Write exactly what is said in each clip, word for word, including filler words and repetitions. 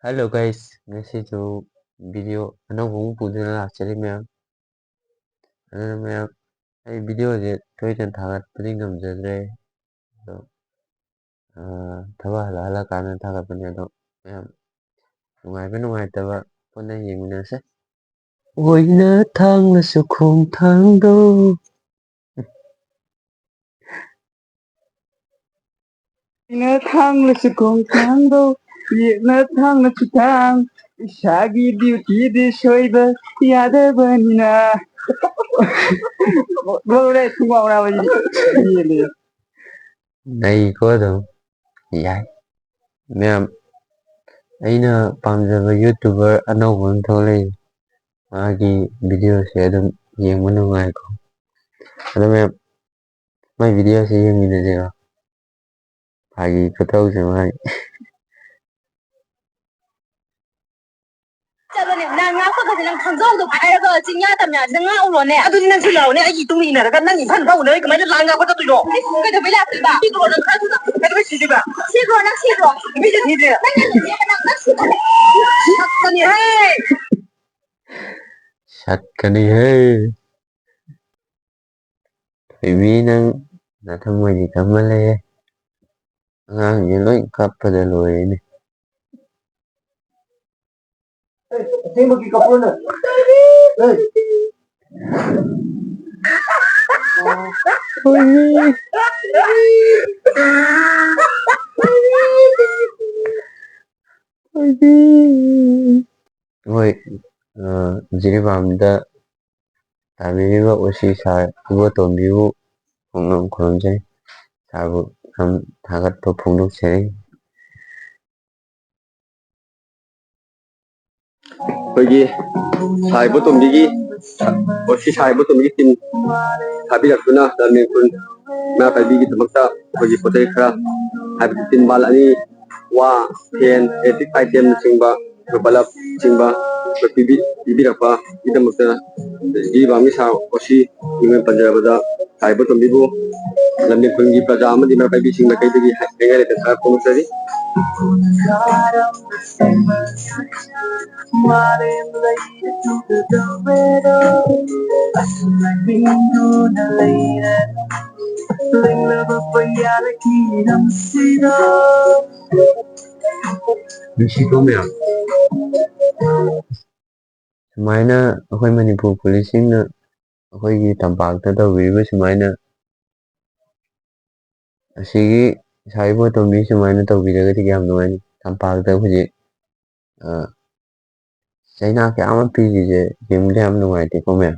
Hello guys, ꯉꯁꯤꯁꯨ video ꯑꯅꯧꯕ ꯑꯃ ꯄꯨꯗꯨꯅ ꯂꯥꯛꯆꯔꯤ ꯃꯌꯥꯝ꯫ ꯑꯗꯨꯅ ꯃꯌꯥꯝ, ꯑꯩ videoꯁꯦ ꯇꯣꯏꯅ ꯊꯥꯒꯠꯄꯗꯤ ꯉꯝꯖꯗ꯭ꯔꯦ, ꯑꯗꯣ, ꯑꯥ, ꯊꯕꯛ ꯍꯜꯂꯛ ꯍꯜꯂꯛꯀꯥꯟꯗ ꯊꯥꯒꯠꯄꯅꯦ꯫ ꯑꯗꯣ ꯃꯌꯥꯝ, ꯅꯨꯡꯉꯥꯏꯕ ꯅꯨꯡꯉꯥꯏꯇꯕ ꯄꯨꯟꯅ ꯌꯦꯡꯃꯤꯟꯅꯁꯦ꯫ ꯑꯣꯏꯅ ꯊꯥꯡꯂꯁꯨ ꯈꯣꯡꯊꯥꯡꯗꯣ꯫ ꯑꯩꯅ ꯊꯥꯡꯂꯁꯨ ꯈꯣꯡꯊꯥꯡꯗꯣ, ꯌꯦꯛꯅ ꯊꯥꯡꯂꯁꯨ ꯊꯥꯡ, ꯏꯁꯥꯒꯤ dutyꯗꯤ ꯁꯣꯏꯕ ꯌꯥꯗꯕꯅꯤꯅ꯫ ꯂꯣꯏꯔꯦ, ꯊꯨꯡꯒꯥꯎ ꯅꯥꯕꯁꯤꯗꯤ꯫ ꯄꯦꯜꯂꯦ꯫ ꯅꯩꯀꯣ ꯑꯗꯨꯝ꯫ ꯌꯥꯏ꯫ ꯃꯌꯥꯝ, ꯑꯩꯅ ꯄꯥꯝꯖꯕ YouTuber ꯑꯅꯧꯕ ꯑꯃ ꯊꯣꯛꯂꯛꯏ꯫ ꯃꯥꯒꯤ videoꯁꯦ ꯑꯗꯨꯝ ꯌꯦꯡꯕ ꯅꯨꯡꯉꯥꯏꯀꯣ꯫ ꯑꯗꯣ ꯃꯌꯥꯝ, ꯃꯥꯏ videoꯁꯦ ꯌꯦꯡꯃꯤꯟꯅꯁꯦꯕ꯫ ꯐꯥꯒꯤ ꯈꯨꯇꯧꯁꯦ ꯃꯥꯒꯤ꯫ ꯆꯠꯂꯣꯅꯦ, ꯂꯥꯟ ꯉꯥꯛꯄꯒꯁꯦ ꯅꯪ ꯈꯪꯖꯧꯗꯣ ꯍꯥꯏꯔꯒ ꯆꯤꯡꯌꯥ ꯇꯝꯌꯥꯁꯤꯗ ꯉꯥꯛꯎꯔꯣꯅꯦ꯫ ꯑꯗꯨꯗꯤ ꯅꯪꯁꯨ ꯂꯥꯛꯑꯣꯅꯦ, ꯑꯩꯒꯤ ꯏꯇꯨꯡ ꯏꯟꯅꯔꯒ ꯅꯪ ꯏꯝꯐꯥꯜ ꯐꯥꯎ ꯎꯅꯔꯣꯏ, ꯀꯃꯥꯏꯅ ꯂꯥꯟ ꯉꯥꯛꯄ ꯆꯠꯇꯣꯏꯅꯣ? ꯀꯩꯗꯧꯕꯩ ꯂꯥꯛꯇꯣꯏꯕ? ꯁꯤꯈ꯭ꯔꯣ ꯅꯪ ꯈꯔ ꯊꯨꯅ꯫ ꯀꯩꯗꯧꯕꯩ ꯁꯤꯗꯣꯏꯕ? ꯁꯤꯈ꯭ꯔꯣ ꯅꯪ, ꯁꯤꯈ꯭ꯔꯣ꯫ ꯃꯤꯁꯦ ꯊꯤꯗꯦ꯫ ꯅꯪ ꯌꯥꯝ ꯊꯤꯗꯦꯕ, ꯅꯪ ꯁꯤꯈ꯭ꯔꯣ꯫ ꯁꯛꯀꯅꯤꯍꯦ꯫ ꯁꯛꯀꯅꯤꯍꯦ꯫ ꯊꯣꯏꯕꯤ, ꯅꯪ ꯅꯊꯃꯣꯏꯗꯤ ꯀꯟꯃꯜꯂꯦꯍꯦ꯫ ꯑꯉꯥꯡꯁꯦ ꯂꯣꯏ ꯀꯞꯄꯗ ꯂꯣꯏꯔꯦꯅꯦ꯫ ꯑꯁꯦꯡꯕꯒꯤ ꯀꯞꯄ꯭ꯔꯣ ꯅꯪ? ꯊꯣꯏꯕꯤ꯫ ꯊꯣꯏꯕꯤ꯫ ꯍꯣꯏ, ꯑ, ꯖꯤꯔꯤꯕꯥꯝꯗ ꯇꯥꯕꯤꯔꯤꯕ ꯑꯣ ꯁꯤ ꯁꯥꯔ ꯏꯕꯣꯇꯣꯝꯕꯤꯕꯨ ꯄꯨꯛꯅꯤꯡ ꯈꯨꯔꯨꯝꯖꯩ꯫ ꯁꯥꯔꯕꯨ ꯌꯥꯝ ꯊꯥꯒꯠꯄ ꯐꯣꯡꯗꯣꯛꯆꯔꯤ꯫ ꯑꯩꯈꯣꯏꯒꯤ ꯁꯥꯔ ꯏꯕꯣꯇꯣꯝꯕꯤꯒꯤ, ꯑꯣ ꯁꯤ ꯁꯥꯔ ꯏꯕꯣꯇꯣꯝꯕꯤꯒꯤ team ꯊꯥꯕꯤꯔꯛꯇꯨꯅ ꯂꯝꯖꯦꯟ ꯈꯨꯔꯨꯝ ꯏꯃꯥ ꯄꯥꯏꯕꯤꯒꯤꯗꯃꯛꯇ ꯑꯩꯈꯣꯏꯒꯤ ꯄꯣꯠ ꯆꯩ ꯈꯔ, ꯍꯥꯏꯕꯗꯤ ꯇꯤꯟ ꯕꯥꯜ ꯑꯅꯤ, ꯋꯥ, ꯐꯦꯟ, electric itemꯅꯆꯤꯡꯕ, ꯑꯩꯈꯣꯏ ꯕꯂꯕꯅꯆꯤꯡꯕ ꯑꯩꯈꯣꯏ ꯄꯤꯕꯤ-, ꯄꯤꯕꯤꯔꯛꯄꯒꯤꯗꯃꯛꯇ ꯖꯤꯔꯤꯕꯥꯝꯒꯤ ꯁꯥꯔ ꯑꯣ ꯁꯤ ꯃꯤꯡ ꯑꯣꯏꯅ ꯄꯟꯖꯔꯕꯗ ꯍꯥꯏꯕ ꯇꯝꯕꯤꯕꯨ ꯂꯝꯃꯤ ꯈꯨꯟꯒꯤ ꯄ꯭ꯔꯖꯥ ꯑꯃꯗꯤ ꯃꯔꯨꯞ ꯄꯥꯏꯕꯤꯁꯤꯡꯅ ꯀꯩꯗꯒꯤ ꯍꯥꯏꯅꯤꯡꯉꯥꯏ ꯂꯩꯇꯦ ꯊꯥꯒꯠꯄ ꯐꯣꯡꯗꯣꯛꯆꯔꯤ꯫ ꯅꯨꯡꯁꯤꯀꯣ ꯃꯌꯥꯝ꯫ ꯁꯨꯃꯥꯏꯅ ꯑꯩꯈꯣꯏ ꯃꯅꯤꯄꯨꯔ ꯄꯨꯂꯤꯁꯁꯤꯡꯅ ꯑꯩꯈꯣꯏꯒꯤ ꯇꯝꯄꯥꯛꯇ ꯇꯧꯕꯤꯔꯤꯕ ꯁꯨꯃꯥꯏꯅ, ꯑꯁꯤꯒꯤ ꯏꯁꯥ ꯏꯕꯣꯇꯣꯝꯕꯤ ꯁꯨꯃꯥꯏꯅ ꯇꯧꯕꯤꯔꯒꯗꯤ ꯌꯥꯝ ꯅꯨꯡꯉꯥꯏꯅꯤ꯫ ꯇꯝꯄꯥꯛꯇ ꯍꯧꯖꯤꯛ, ꯑ, ꯆꯩꯅꯥ ꯀꯌꯥ ꯑꯃ ꯄꯤꯔꯤꯁꯦ ꯌꯦꯡꯕꯗ ꯌꯥꯝ ꯅꯨꯡꯉꯥꯏꯇꯦꯀꯣ ꯃꯌꯥꯝ꯫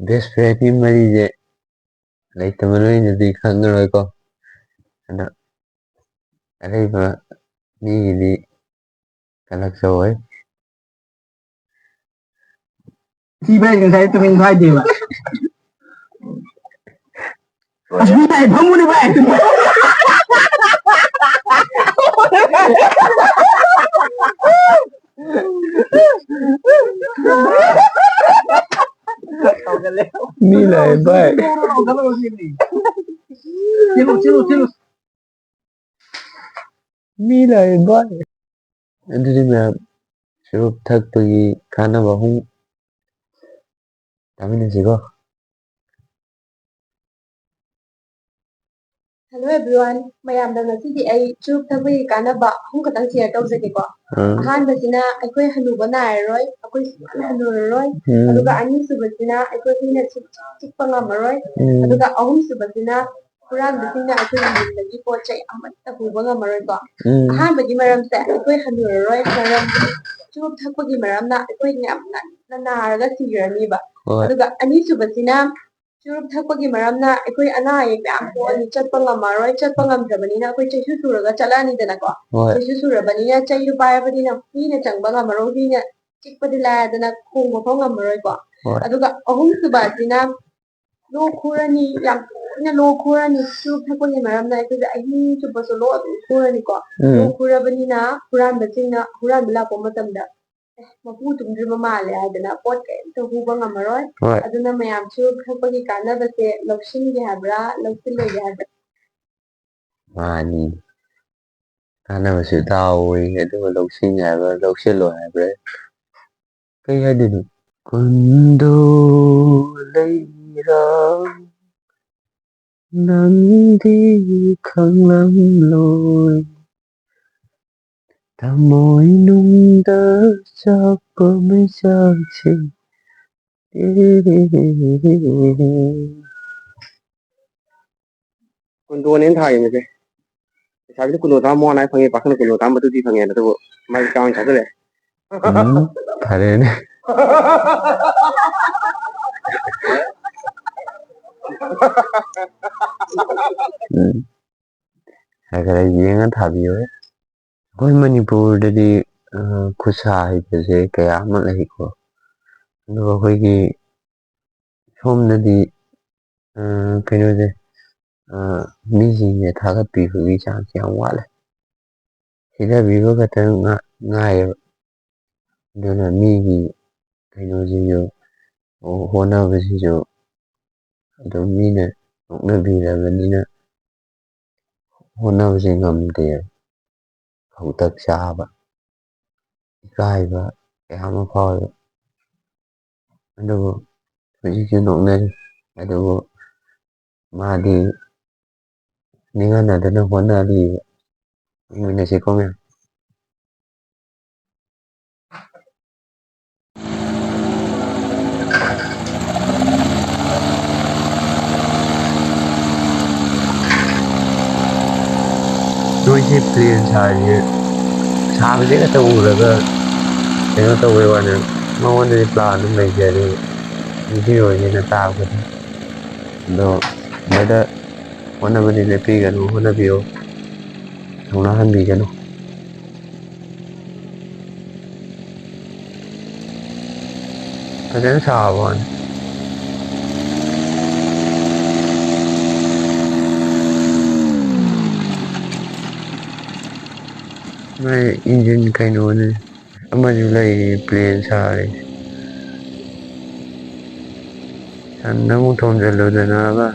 ꯕꯦꯁ ꯐ꯭ꯔꯦꯟꯒꯤ ꯃꯔꯤꯁꯦ ꯂꯩꯇꯕ ꯅꯣꯏꯅꯗꯤ ꯈꯪꯉꯔꯣꯏꯀꯣ꯫ ꯑꯗ ꯑꯔꯩꯕ ꯃꯤꯒꯤꯗꯤ ꯀꯜꯂꯛꯆꯧ ꯍꯣꯏ꯫ ꯁꯤ ꯚꯥꯏ ꯉꯁꯥꯏ ꯇꯨꯃꯤꯟ ꯐꯥꯏꯗꯦꯕ꯫ ꯑꯁ, ꯃꯤ ꯇꯥꯏ, ꯐꯝꯃꯨꯅꯦ ꯚꯥꯏ꯫ ꯃꯤ ꯂꯥꯛꯑꯦ ꯚꯥꯏ꯫ ꯆꯦꯜꯂꯨ, ꯆꯦꯜꯂꯨ, ꯆꯦꯜꯂꯨ꯫ ꯃꯤ ꯂꯥꯛꯑꯦ ꯚꯥꯏ꯫ ꯑꯗꯨꯗꯤ ꯃꯌꯥꯝ, ꯆꯨꯔꯨꯞ ꯊꯛꯄꯒꯤ ꯀꯥꯟꯅꯕ ꯑꯍꯨꯝ ꯇꯥꯃꯤꯟꯅꯁꯤꯀꯣ꯫ Hello everyone, ꯃꯌꯥꯝꯗ ꯉꯁꯤꯗꯤ ꯑꯩ ꯆꯨꯔꯨꯞ ꯊꯛꯄꯒꯤ ꯀꯥꯟꯅꯕ ꯑꯍꯨꯝ ꯈꯛꯇꯪ share ꯇꯧꯖꯒꯦꯀꯣ꯫ ꯑꯥ꯫ ꯑꯍꯥꯟꯕꯁꯤꯅ ꯑꯩꯈꯣꯏ ꯍꯅꯨꯕ ꯅꯥꯏꯔꯔꯣꯏ, ꯑꯩꯈꯣꯏ ꯁꯨꯡꯍꯟ ꯍꯅꯨꯔꯔꯣꯏ꯫ ꯎꯝ꯫ ꯑꯗꯨꯒ ꯑꯅꯤꯁꯨꯕꯁꯤꯅ ꯑꯩꯈꯣꯏ ꯃꯤꯅ ꯆꯤꯛ-, ꯆꯤꯛꯄ ꯉꯝꯃꯔꯣꯏ꯫ ꯎꯝ꯫ ꯑꯗꯨꯒ ꯑꯍꯨꯝꯁꯨꯕꯁꯤꯅ ꯍꯨꯔꯥꯟꯕꯁꯤꯡꯅ ꯑꯩꯈꯣꯏꯒꯤ ꯌꯨꯝꯗꯒꯤ ꯄꯣꯠ ꯆꯩ ꯑꯃꯠꯇ ꯄꯨꯕ ꯉꯝꯃꯔꯣꯏꯀꯣ꯫ ꯎꯝ꯫ ꯑꯍꯥꯟꯕꯒꯤ ꯃꯔꯝꯁꯦ ꯑꯩꯈꯣꯏ ꯍꯟꯅꯨꯔꯔꯣꯏ, ꯃꯔꯝꯗꯤ ꯆꯨꯔꯨꯞ ꯊꯛꯄꯒꯤ ꯃꯔꯝꯅ ꯑꯩꯈꯣꯏ ꯌꯥꯝ ꯉꯟꯅ ꯅꯥꯔꯒ ꯁꯤꯈ꯭ꯔꯅꯤꯕ꯫ ꯍꯣꯏ꯫ ꯑꯗꯨꯒ ꯑꯅꯤꯁꯨꯕꯁꯤꯅ ꯆꯨꯔꯨꯞ ꯊꯛꯄꯒꯤ ꯃꯔꯝꯅ ꯑꯩꯈꯣꯏ ꯑꯅꯥ ꯑꯌꯦꯛ ꯃꯌꯥꯝ ꯄꯣꯛꯑꯅꯤ, ꯆꯠꯄ ꯉꯝꯃꯔꯣꯏ, ꯆꯠꯄ ꯉꯝꯗ꯭ꯔꯕꯅꯤꯅ ꯑꯩꯈꯣꯏ ꯆꯩꯁꯨ ꯆꯨꯔꯒ ꯆꯠꯂꯛꯑꯅꯤꯗꯅꯀꯣ꯫ ꯍꯣꯏ꯫ ꯆꯩꯁꯨ ꯆꯨꯔꯕꯅꯤꯅ ꯆꯩꯗꯨ ꯄꯥꯏꯔꯕꯅꯤꯅ ꯍꯨꯏꯅ ꯆꯪꯕ ꯉꯝꯃꯔꯣꯏ, ꯍꯨꯏꯅ ꯆꯤꯛꯄꯗꯤ ꯂꯥꯏꯔꯗꯅ ꯈꯣꯡꯕ ꯐꯥꯎ ꯉꯝꯃꯔꯣꯏꯀꯣ꯫ ꯍꯣꯏ꯫ ꯑꯗꯨꯒ ꯑꯍꯨꯝꯁꯨꯕ ꯑꯁꯤꯅ ꯂꯣꯛ ꯈꯨꯔꯅꯤ, ꯌꯥꯝ ꯇꯣꯏꯅ ꯂꯣꯛ ꯈꯨꯔꯅꯤ꯫ ꯆꯨꯔꯨꯞ ꯊꯛꯄꯒꯤ ꯃꯔꯝꯅ ꯑꯩꯈꯣꯏꯁꯦ ꯑꯍꯤꯡ ꯆꯨꯞꯄꯁꯨ ꯂꯣꯛ ꯑꯗꯨꯝ ꯈꯨꯔꯅꯤꯀꯣ꯫ ꯎꯝ꯫ ꯂꯣꯛ ꯈꯨꯔꯕꯅꯤꯅ ꯍꯨꯔꯥꯟꯕꯁꯤꯡꯅ ꯍꯨꯔꯥꯟꯕ ꯂꯥꯛꯄ ꯃꯇꯝꯗ ꯃꯄꯨ ꯇꯨꯝꯗ꯭ꯔꯤꯕ ꯃꯥꯜꯂꯦ ꯍꯥꯏꯗꯅ ꯄꯣꯠ ꯀꯩꯝꯇ ꯍꯨꯕ ꯉꯝꯃꯔꯣꯏ꯫ ꯍꯣꯏ꯫ ꯑꯗꯨꯅ ꯃꯌꯥꯝꯁꯨ ꯊꯛꯄꯒꯤ ꯀꯥꯟꯅꯕꯁꯦ ꯂꯧꯁꯤꯟꯒꯦ ꯍꯥꯏꯕ꯭ꯔꯥ, ꯂꯧꯁꯤꯜꯂꯣꯏꯒꯦ ꯍꯥꯏꯕ꯭ꯔꯥ? ꯃꯥꯅꯤ꯫ ꯀꯥꯟꯅꯕꯁꯨ ꯇꯥꯍꯧꯋꯤ, ꯑꯗꯨꯒ ꯂꯧꯁꯤꯟꯒꯦ ꯍꯥꯏꯕ꯭ꯔꯥ, ꯂꯧꯁꯤꯜꯂꯣꯏ ꯍꯥꯏꯕ꯭ꯔꯥ? ꯀꯩ ꯍꯥꯏꯗꯣꯏꯅꯣ? ꯀꯨꯟꯗꯣ ꯂꯩꯔꯥ, ꯅꯪꯗꯤ ꯈꯪꯂꯝꯂꯣꯏ꯫ ꯊꯃꯣꯏꯅꯨꯡꯗ ꯆꯥꯛꯄ ꯃꯩꯆꯥꯛꯁꯤꯡ꯫ ꯀꯨꯟꯗꯣꯅꯦꯅ ꯊꯥꯈꯤꯕꯁꯦ꯫ ꯂꯩꯁꯥꯕꯤꯗ ꯀꯨꯟꯗꯣ ꯊꯥ ꯃꯣꯟ ꯍꯥꯏ ꯐꯪꯉꯦ, ꯄꯥꯈꯪꯅ ꯀꯨꯟꯗꯣ ꯊꯥ ꯃꯇꯨꯗꯤ ꯐꯪꯉꯦꯅ, ꯑꯗꯨꯕꯨ ꯃꯥꯏ ꯆꯥꯎꯅ ꯆꯥꯁꯤꯜꯂꯦ꯫ ꯎꯝ, ꯐꯔꯦꯅꯦ꯫ ꯎꯝ꯫ ꯈꯔ ꯈꯔ ꯌꯦꯡꯉ ꯊꯥꯕꯤꯌꯨ꯫ ꯑꯩꯈꯣꯏ ꯃꯅꯤꯄꯨꯔꯗꯗꯤ, ꯑ, ꯈꯨꯠꯁꯥ ꯍꯩꯕꯁꯦ ꯀꯌꯥ ꯑꯃ ꯂꯩꯀꯣ꯫ ꯑꯗꯨꯒ ꯑꯩꯈꯣꯏꯒꯤ ꯁꯣꯝꯗꯗꯤ, ꯑ, ꯀꯩꯅꯣꯁꯦ, ꯑ, ꯃꯤꯁꯤꯡꯁꯦ ꯊꯥꯒꯠꯄꯤꯕꯒꯤ ꯆꯥꯡꯁꯦ ꯌꯥꯝ ꯋꯥꯠꯂꯦ꯫ ꯁꯤꯊꯕꯤꯕ ꯈꯛꯇꯪ ꯉꯥ-, ꯉꯥꯏꯌꯦꯕ꯫ ꯑꯗꯨꯅ ꯃꯤꯒꯤ ꯀꯩꯅꯣꯁꯤꯁꯨ, ꯍꯣꯠꯅꯕꯁꯤꯁꯨ ꯑꯗꯨꯝ ꯃꯤꯅ ꯅꯣꯛꯅꯕꯤꯔꯕꯅꯤꯅ ꯍꯣꯠꯅꯕꯁꯦ ꯉꯝꯗꯦꯕ꯫ ꯈꯧꯇꯛ ꯆꯥꯕ, ꯏꯀꯥꯏꯕ ꯀꯌꯥ ꯑꯃ ꯐꯥꯎꯋꯦꯕ꯫ ꯑꯗꯨꯕꯨ ꯍꯧꯖꯤꯛꯁꯨ ꯅꯣꯛꯅꯔꯤ꯫ ꯑꯗꯨꯕꯨ ꯃꯥꯗꯤ ꯅꯤꯡꯍꯟꯅꯗꯅ ꯍꯣꯠꯅꯔꯤꯕ꯫ ꯌꯦꯡꯃꯤꯟꯅꯁꯤꯀꯣ ꯃꯌꯥꯝ꯫ ꯅꯣꯏꯁꯦ ꯄ꯭ꯂꯦꯟ ꯁꯥꯔꯤꯁꯦ, ꯁꯥꯕꯁꯦ ꯈꯛꯇ ꯎꯔꯒ ꯀꯩꯅꯣ ꯇꯧꯕꯩ ꯋꯥꯅꯦ꯫ ꯃꯉꯣꯟꯗꯗꯤ ꯄ꯭ꯂꯥꯟ ꯑꯗꯨꯝ ꯂꯩꯖꯔꯤ, ꯅꯨꯄꯤ ꯑꯣꯏꯅꯤꯅ ꯇꯥꯛꯄꯗ꯫ ꯑꯗꯣ ꯕ꯭ꯔꯗꯔ, ꯍꯣꯠꯅꯕꯗꯤ ꯂꯦꯞꯄꯤꯒꯅꯨ, ꯍꯣꯠꯅꯕꯤꯌꯨ, ꯊꯧꯅꯥ ꯍꯟꯕꯤꯒꯅꯨ꯫ ꯐꯖꯅ ꯁꯥꯕ ꯋꯥꯅꯤ꯫ ꯃꯥꯏ ꯏꯟꯖꯤꯟ ꯀꯩꯅꯣꯅꯤ꯫ ꯑꯃꯁꯨ ꯂꯩꯔꯤ ꯄ꯭ꯂꯦꯟ ꯁꯥꯔꯤ꯫ ꯁꯟꯗ ꯑꯃꯨꯛ ꯊꯣꯝꯖꯤꯜꯂꯨꯗꯅꯕ꯫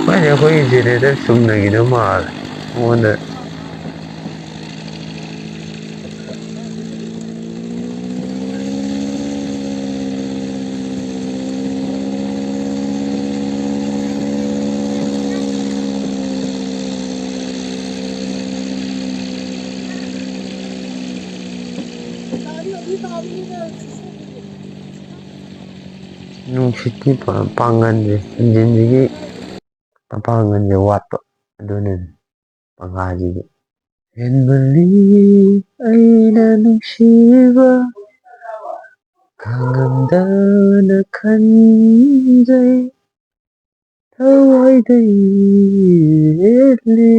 ꯃꯥꯏꯁꯦ ꯑꯩꯈꯣꯏꯒꯤ ꯖꯦꯅꯦꯔꯦꯇꯔ ꯆꯨꯝꯅꯒꯤꯗꯣ ꯃꯥꯜꯂꯦ ꯑꯩꯉꯣꯟꯗ꯫ ꯅꯨꯡꯁꯤꯠꯀꯤ ꯄꯥ-, ꯄꯥꯡꯒꯜꯁꯦ, ꯏꯟꯖꯤꯟꯁꯤꯒꯤ ꯃꯄꯥꯡꯒꯜꯁꯦ ꯋꯥꯠꯄ, ꯑꯗꯨꯅꯅꯦ ꯄꯪꯍꯥꯏꯁꯤꯗꯤ꯫ ꯍꯦꯟꯃꯜꯂꯤ ꯑꯩꯅ ꯅꯨꯡꯁꯤꯕ, ꯈꯥꯡꯉꯝꯗꯅ ꯈꯟꯖꯩ, ꯊꯋꯥꯏꯗꯒꯤ ꯍꯦꯜꯂꯤ,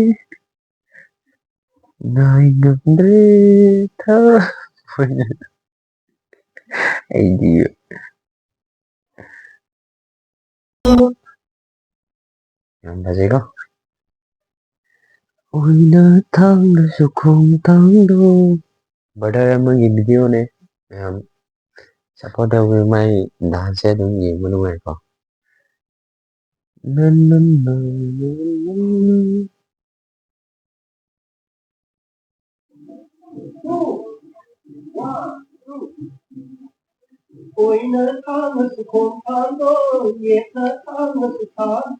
ꯉꯥꯏ ꯉꯝꯗ꯭ꯔꯦ ꯊꯋꯥꯏ꯫ ꯑꯩꯗꯤ ꯌꯥꯝ ꯐꯖꯩꯀꯣ꯫ ꯑꯣꯏꯅ ꯊꯥꯡꯂꯁꯨ ꯈꯣꯡꯊꯥꯡꯗꯣ꯫ ꯕ꯭ꯔꯗꯔ ꯑꯃꯒꯤ ꯚꯤꯗꯤꯑꯣꯅꯦ, ꯃꯌꯥꯝ ꯁꯞꯄꯣꯔꯠ ꯇꯧꯕꯤꯌꯨ, ꯃꯥꯏ ꯗꯥꯟꯁꯁꯦ ꯑꯗꯨꯝ ꯌꯦꯡꯕ ꯅꯨꯡꯉꯥꯏꯀꯣ꯫ ꯅꯟ ꯅꯟ ꯅꯟ ꯅꯟ ꯅꯟ꯫ ꯑꯣꯏꯅ ꯊꯥꯡꯂꯁꯨ ꯈꯣꯡꯊꯥꯡꯗꯣ, ꯌꯦꯠꯅ ꯊꯥꯡꯂꯁꯨ ꯊꯥꯡ,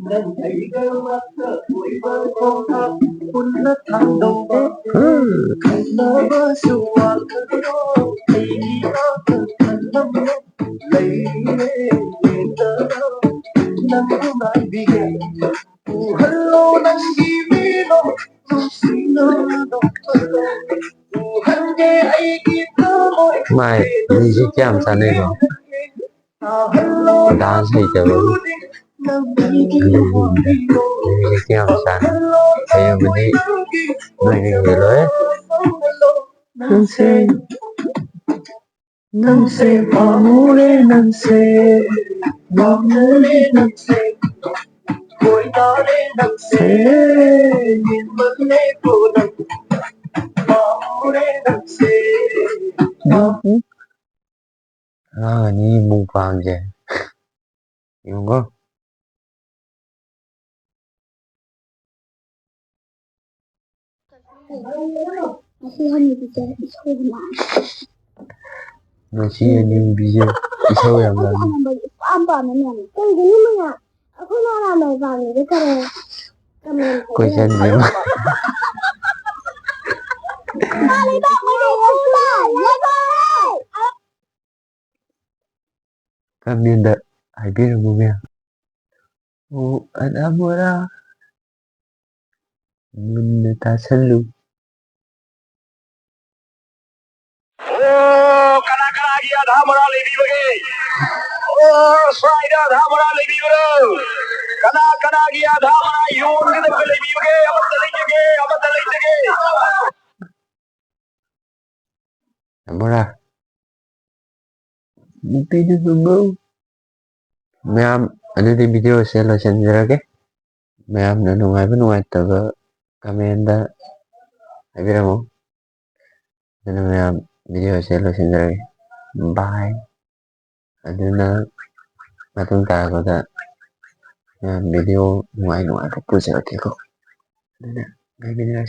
ꯅꯪ ꯑꯩꯒ ꯃꯊꯛ ꯑꯣꯏꯕ ꯈꯣꯡꯊꯥꯡ, ꯄꯨꯟꯅ ꯊꯥꯡꯗꯧꯕ, ꯈꯟꯅꯕꯁꯨ ꯋꯥꯈꯜꯗꯣ, ꯑꯩꯒꯤ ꯋꯥꯈꯜ ꯈꯟꯐꯝ ꯂꯩꯔꯦ, ꯌꯦꯡꯗꯅ ꯅꯪꯕꯨ ꯉꯥꯏꯕꯤꯒꯦ꯫ ꯎꯍꯜꯂꯣ ꯅꯪꯒꯤ ꯃꯤꯅꯣ, ꯅꯨꯡꯁꯤꯅ ꯅꯣꯛꯄꯗꯣ꯫ ꯎꯍꯟꯒꯦ ꯑꯩꯒꯤ ꯊꯃꯣꯏ꯫ ꯃꯥꯏ ꯃ꯭ꯌꯨꯖꯤꯛ ꯀꯌꯥꯝ ꯆꯥꯟꯅꯩꯀꯣ꯫ ꯇꯥꯍꯜꯂꯣ ꯗꯥꯟꯁ ꯍꯩꯇꯕꯒꯤ꯫ ꯅꯪꯒꯤ ꯑꯗꯨꯒꯨꯝꯕꯗ ꯃ꯭ꯌꯨꯖꯤꯛ ꯀꯌꯥꯝ ꯆꯥꯟꯅꯩ꯫ ꯍꯩꯕꯗꯤ ꯅꯣꯏꯅ ꯍꯦꯜꯂꯣꯏ꯫ ꯅꯪꯁꯦ, ꯅꯪꯁꯦ ꯄꯥꯝꯃꯨꯔꯦ ꯅꯪꯁꯦ꯫ ꯄꯥꯝꯃꯨꯔꯦ ꯅꯪꯁꯦ, ꯀꯣꯏꯇꯥꯔꯦ ꯅꯪꯁꯦ, ꯌꯦꯡꯕꯅꯦ ꯀꯣ ꯅꯪ, ꯄꯥꯝꯃꯨꯔꯦ ꯅꯪꯁꯦ꯫ ꯑꯉꯥꯡ ꯑꯅꯤ ꯃꯨꯛꯕꯥꯡꯁꯦ ꯌꯦꯡꯉꯣ꯫ ꯉꯁꯤ ꯍꯅꯨꯕꯤꯁꯦ ꯏꯁꯧ ꯌꯥꯝ ꯂꯥꯡꯉꯦ꯫ ꯉꯁꯤ ꯍꯅꯨꯕꯤꯁꯦ ꯏꯁꯧ ꯌꯥꯝ ꯂꯥꯡꯉꯦ꯫ ꯑꯩꯗꯤ ꯑꯉꯝꯕꯁꯦ ꯏꯄꯥꯝ ꯄꯥꯝꯃꯦ ꯃꯌꯥꯝ꯫ ꯀꯩꯒꯤꯅꯣ ꯃꯌꯥꯝ? ꯑꯩꯈꯣꯏꯅ ꯑꯉꯝꯕ ꯄꯥꯝꯃꯤꯁꯦ ꯀꯔꯤ? ꯀꯃꯦꯟ ꯀꯣꯏꯁꯟꯁꯦ꯫ ꯀꯃꯦꯟꯗ ꯍꯥꯏꯕꯤꯔꯝꯃꯨ ꯃꯌꯥꯝ꯫ ꯑꯣ, ꯑꯗꯥ ꯕꯣꯔꯥ꯫ ꯃꯨꯟꯅ ꯇꯥꯁꯜꯂꯨ꯫ ꯑꯣ, ꯀꯅꯥ ꯀꯅꯥꯒꯤ ꯑꯙꯥ ꯃꯣꯔꯥ ꯂꯩꯕꯤꯕꯒꯦ? ꯑꯣ, ꯁ꯭ꯋꯥꯏꯗ ꯑꯙꯥ ꯃꯣꯔꯥ ꯂꯩꯕꯤꯕ꯭ꯔꯣ? ꯀꯅꯥ ꯀꯅꯥꯒꯤ ꯑꯙꯥ ꯃꯣꯔꯥ ꯌꯣꯟꯒꯗꯕ ꯂꯩꯕꯤꯕꯒꯦ? ꯑꯃꯠꯇ ꯂꯩꯖꯒꯦ, ꯑꯃꯠꯇ ꯂꯩꯖꯒꯦ꯫ ꯕꯣꯔꯥ꯫ ꯅꯨꯄꯤꯗꯨ ꯅꯨꯡꯉꯧ꯫ ꯃꯌꯥꯝ, ꯑꯗꯨꯗꯤ video ꯁꯦ ꯂꯣꯏꯁꯤꯟꯖꯔꯒꯦ꯫ ꯃꯌꯥꯝꯅ ꯅꯨꯡꯉꯥꯏꯕ ꯅꯨꯡꯉꯥꯏꯇꯕ comment ꯇ ꯍꯥꯏꯕꯤꯔꯝꯃꯨ꯫ ꯑꯗꯨꯅ ꯃꯌꯥꯝ, video ꯁꯦ ꯂꯣꯏꯁꯤꯟꯖꯔꯒꯦ꯫ Bye꯫ ꯑꯗꯨꯅ ꯃꯇꯨꯡ ꯇꯥꯔꯛꯄꯗ ꯃꯌꯥꯝ video ꯅꯨꯡꯉꯥꯏ ꯅꯨꯡꯉꯥꯏꯕ ꯄꯨꯖꯔꯛꯀꯦꯀꯣ꯫ ꯑꯗꯨꯅ ꯉꯥꯏꯃꯤꯟꯅꯔꯁꯤ꯫